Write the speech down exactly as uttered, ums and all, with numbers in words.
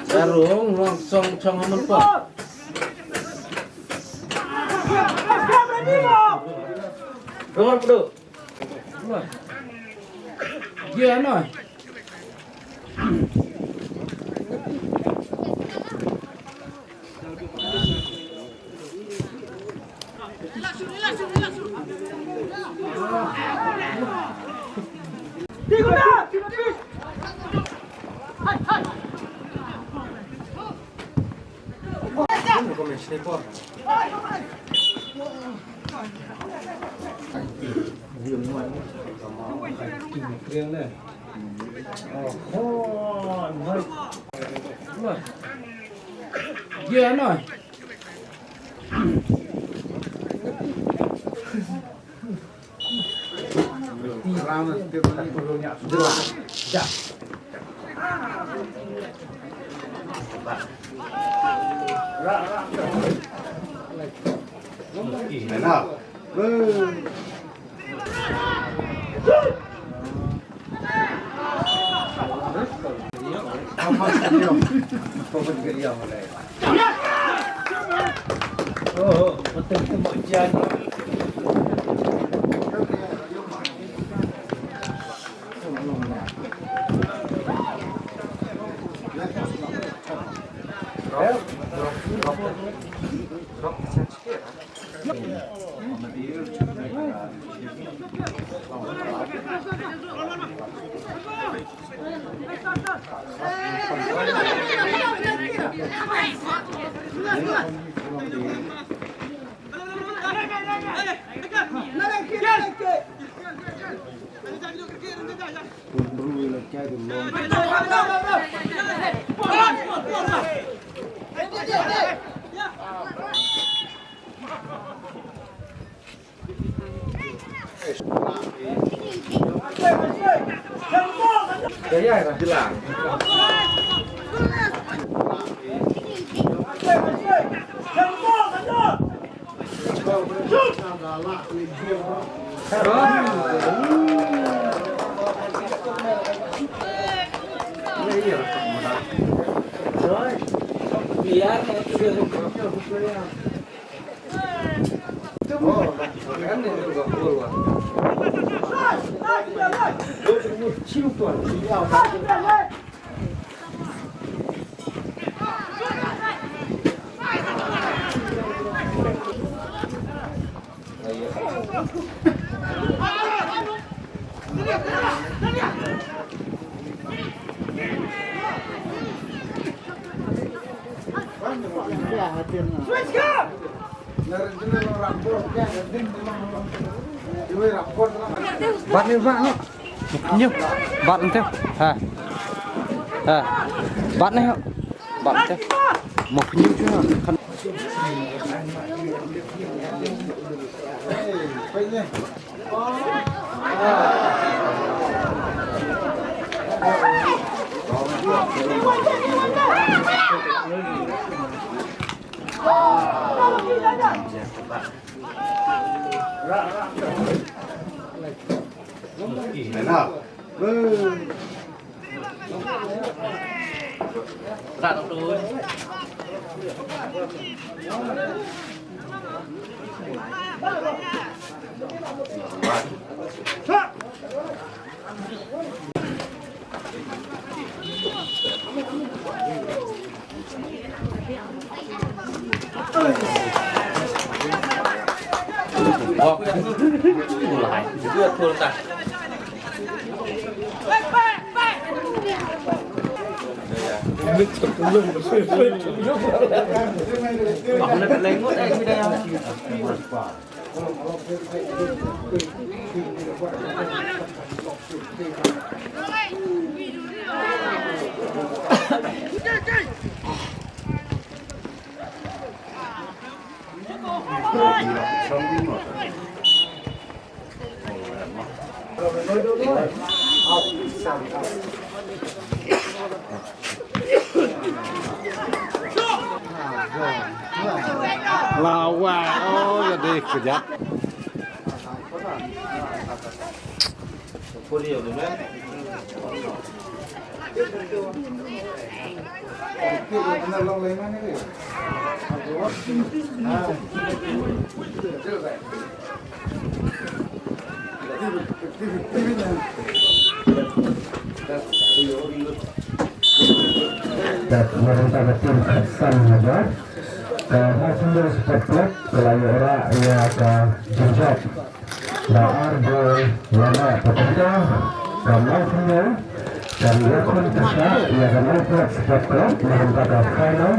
Karung long song chong ha man pok. Rong pdu. Dia no. Bat ni, bat ni. Nyu. Bat ente. Ha. Ha. Bat ni, ha. Bat ente. Mo nyu chu na. Kan. Lawa, oh, jadi kejap. Ka Mawphanmyntdu ka tim khatsan hajar. Ka Mawphanmyntdu Sport Club ka la ïoh rah ïa ka jingjop. Da ar gol la noh, ka Mawphanmyntdu kan ïakhun pyrshah ïa ka Mawphanmyntdu Sport Club, naduh ka final.